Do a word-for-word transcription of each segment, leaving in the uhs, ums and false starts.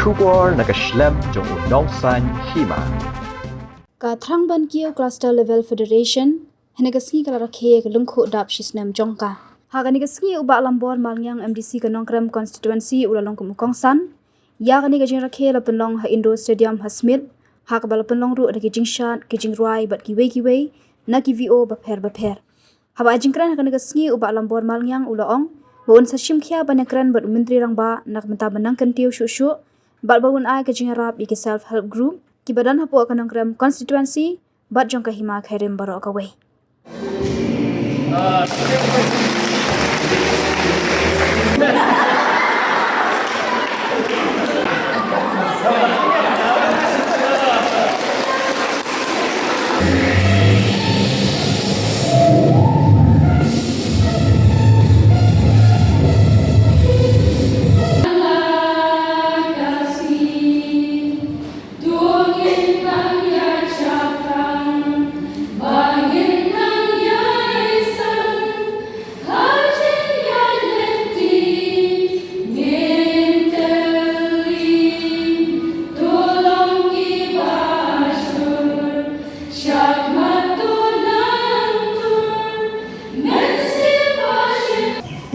Khubor na ka shlem jong u Nongsaiñ Hima. Ka Thrang Ban Kiew Cluster Level Federation hynne ka sngi ka la rakhe ïa ka lyngkhuh dap shisnem jong ka. Ha kane ka sngi u Bah Lambor Malngiang, M D C ka Nongkrem Constituency, u la long kum u kongsan. Ïa kane ka jingrakhe la pynlong ha Indoor Stadium ha Smit, ha kaba la pynlong ruh da ki jingshad, ki jingrwai bad kiwei kiwei na ki V O bapher bapher. Haba ai jingkren ha kane ka sngi, u Bah Lambor Malngiang u la ong ba un sa shim khia ban ïakren bad u Myntri Rangbah na ka bynta ban nang kyntiew shuh shuh bad ba un ai ka jingïarap ïa ki self help group kiba don hapoh ka Nongkrem Constituency bad jong ka Hima Khyrim baroh kawei.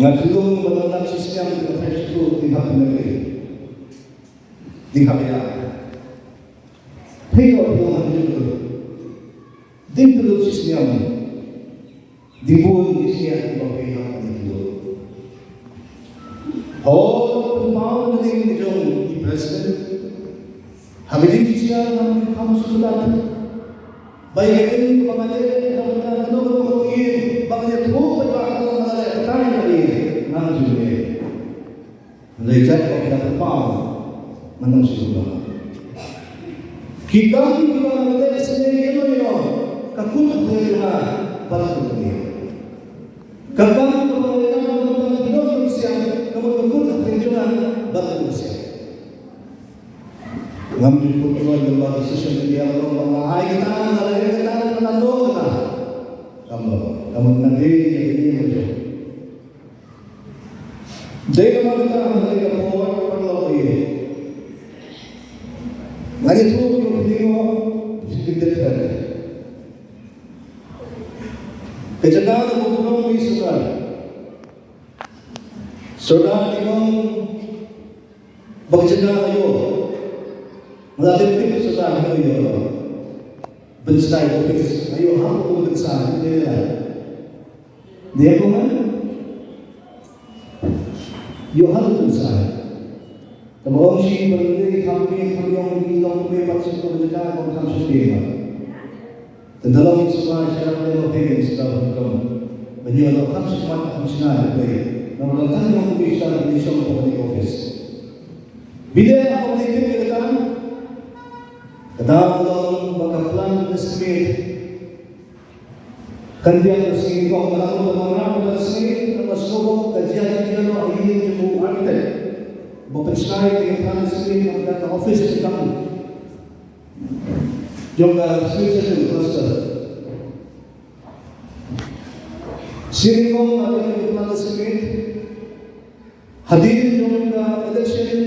Nga kylluid ba nga dap shisnem ka thait shuh ding hap nang ding. Ding hap ïa. Hei ko ding hap ïa. Ding tu shisnem. Ding bun ding sia ba phi hap ïa. Ho pynpaw na ding jong i president. Ha ka jingshisha ngam kham sngewthuh. Ba ïa kane kaba nga leh, kaba nga leh, kano kano kano ïa, ba nga ïathuh ba kaba nga leh, kata ïa kane, ngam ju leh. Lei jait ba nga pynpaw, ngam sngewthuh. Ki kam kiba nga leh sngewthuh ïa, ka kut ha jong nga, ba la kut ha jong nga. Ka kam kaba nga leh, kaba nga leh, kaba nga leh, kaba nga leh, kaba nga leh, Ngam ju put roi lem bad social media, ba nga ai kata, nga ai kata, nga ai kata. Kam ba, kam ba nga dei, nga dei, nga dei. Dei namar kata, nga dei ka por, paralok ïa. Nga ïathuh ïa u Pynïaid, shi kyndet kan. Ka jaka ka burom ïa u Sordar. Sordar Tingwang. Ba ka jaka aïu. Nga la tip tip sa ka aïu. Ban sdai office aïu ha ka ban sdai. Dei ko man. Ïu ha ka ban sdai. Tama ong shi ban dei kam ni kam yong ni long ni pat sa ka ban jaka ko kam sa dei. Tang da long shuwa sha da long phi sha da long. Ba ngi long kham shuwa kham shuwa de phi. Na long tang long phi sha da long phi office. Bide ha phi kit kit kan. Ka da long ba ka plan estimate. Kan dia ka sini ko ka long ba long ram ka sini ka snobo ka dia dia long ini tu architect. Ba pynshai ka plan estimate ka office ka. Jong ka Sri Sachin Cluster. Sri Kong ada di Kepala State. Hadien jong ka election,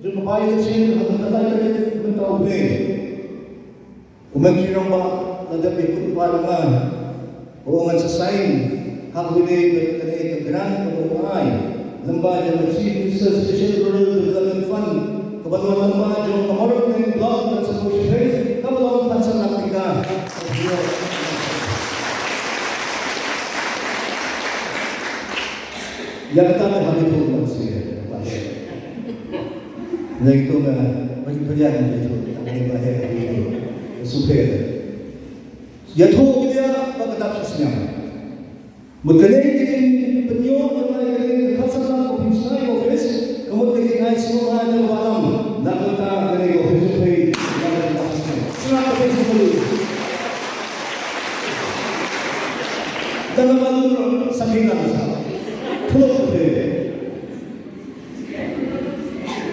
jong ka by election, hadien ka election, mynta u Blei. U Myntri Rangbah, la dep ikut u Bah Rangbah. Ba u ngan sa sign ha kaba ïadei bad kane ka grant kaba u ai lyngba jong ka Chief Minister Special Rural Development Fund kaba wan lyngba jong ka Mawryngkneng Block Conservation Phase kaba long khatsan lak tyngka. Ïa kata ka hynriew phew snem. Ïa kito nga bari bari ïa kito nga bari bari ïa kito. Super. Ïathuh ïa ba ka dap shi snem. Mut kane ka jingpynïoh jong nga ïa kane ka khatsan ko pynshai office, ka mut ka jingai sngewbha jong ka balang. Na ka bynta kane ka office phi. Sngewbha phi sngewbha. Dang ba lun sa phi nang sa. Thuluk phi.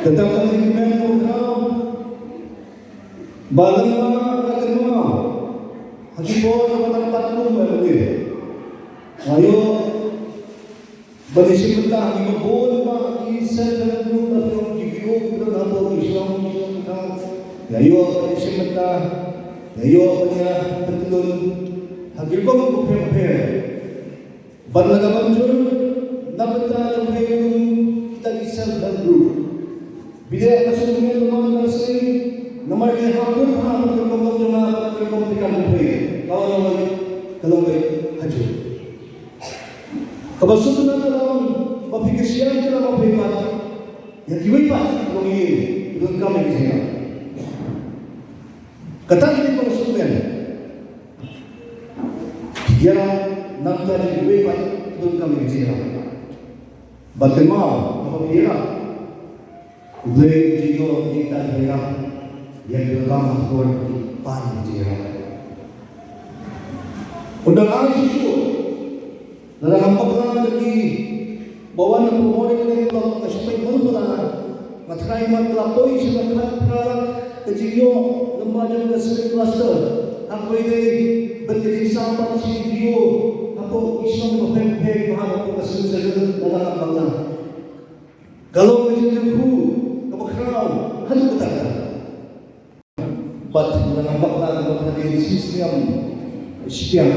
Tang ka jingkmen ko ka. Ba lem ba ka kynmaw. Ha ki por ba dang pat kum ba dei. Ayo. Ba ni shim bynta ha ki ba bun ba ki self help group da ki ong ki ki ong ki don ha por ki. Nga ïoh ban ïa pyntlun ha ki rukom bapher bapher. Bad la ka ban jur na bynta jong phi kum kita ki self help group. Bad ïa ka sngewthuh namar ka sngi namar ki hap dur ha ka rukom jong nga, ka rukom phi kam jong phi. Ka wan ka long beit ha jur. Kaba sngewthuh ka long ba phi kyrshan ka long ba phi pat ïa kiwei pat ki longïing ki donkam ïa ki jingïarap. Kata ka dei kaba sngewthuh. Ïarap nangta ïa kiwei pat ki donkam ïa ki jingïarap. Bad kynmaw haba phi ïarap, U Blei u ju ïoh ïa kita kiba ïarap ïa kiba bam ha ka por ki pan ïa ki jingïarap. Un dang ai shuh. Lada ngam bakla da kiba wan na pynmong ïa kane ka lok, nga shu peit bun bha. Nga tharai mat ka la poi sha ka khatphra lak ka jingïoh lyngba jong ka State Cluster. Ha kawei de bad ka jingsaphriang shi video hapoh ki shnong bapher bapher ba ha hapoh ka State Cluster, lada ngam bakla. Ka long ka jingkyrkhu kaba khraw haduh katta katta. Bad nga ngam bakla, nga bakla hadien shi snem shiteng.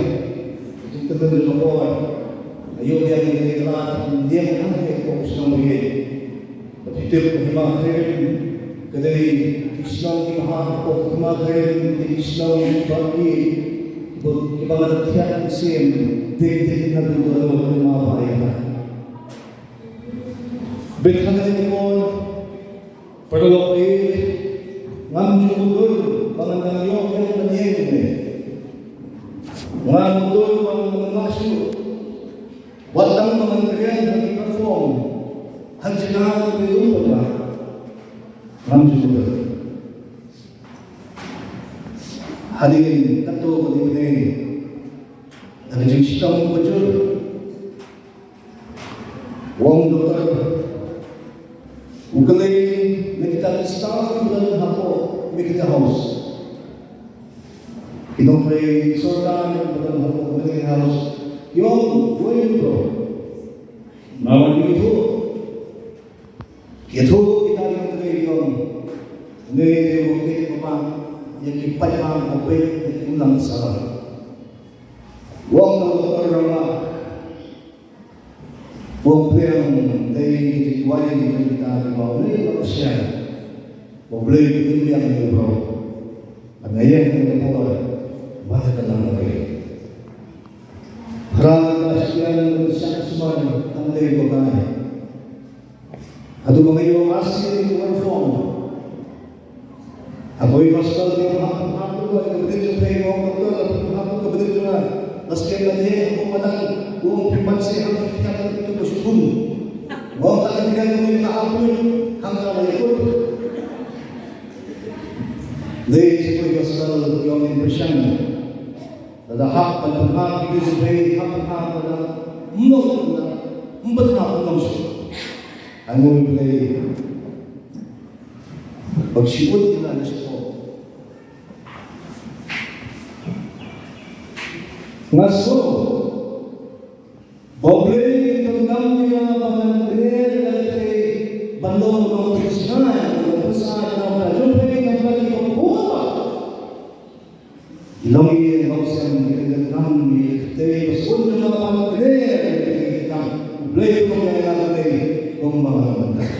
Jingtymmen jong ka por, nga ïoh biang ïa kane ka lad ban ïeng hangne hapoh ka shnong Bangeit. Bad phi tip, ka Hima Khyrim ka dei ki shnong kiba ha hapoh ka Hima Khyrim, ka dei ki shnong kiba ïeit, kiba, kiba nga da thied mynsiem dei dei naduh ka dor ka ma ba ïa nga. Bad ha kane ka por, paralok, ngam ju mutdur ba ngan dang ïoh ïa ka ïing ne. Ngam mutdur ba ngan mah shuh. Wat tang ba ngan kren ha ki platform, ha ki jaka kiba ïoh ba ngam ju mutdur. Hadien katto katne, da ka jingshitom kaba jur, u ong u doktor, u kylli na kita ki staff kiba don hapoh Meghalaya House, ki nongtrei sorkar kiba don hapoh Meghalaya House, ki ong, "Wei bro, namar ki ïathuh, ki ïathuh kita ki nongtrei, ki ong, 'Une u kit ba bang ïa ki paidbah, u peit ïa ki umlang sala.'" U ong u doktor, namar U ong, "Phi ong dei ka jingduwai jong kita kiba U Blei u la kyrshan, ba U Blei un pynbiang ïa u bro." Bad nga ïeng ha kane ka por, wat la ka nang ka dei. Hynrei ka la shah ïeng, ka la shah sumar, tang dei ba ka nang. Haduh ba nga ïoh ar sien ka uniform. Ha kawei ka hospital ki ong, "Hap, hap, hap, hap, ka bynta jong phi," ong doktor, "hap, hap, hap, ka bynta jong nga." Nga scan, nga ïeng hapoh madan, u ong, "Phi mat seh, hap, hap, hap, hap, ka shibun." Nga ong, "Ka dei ka bynta ka hap, hap, hangta la ïakut." Dei sha kawei ka hospital ki ong, "Pyrshang lada hap ban pynhap ïa ka bynta jong phi, hap pynhap, lada ym long, lada ym pynhap, ym long shuh." Ai nguh ïa U Blei. Bad shu ïoh ïa la na shuh. Nga sngew ba U Blei u donkam ïa nga ba ngan kren ïa lade ban long, long pynshai, long pynshai na ka jong phi, na ka jong phi. Ki longïing, ki longïing ki donkam ïa lade, ba sngewbha ban kren ïa lade. U Blei u donkam ïa nga lade, long ba ngan long pynshai.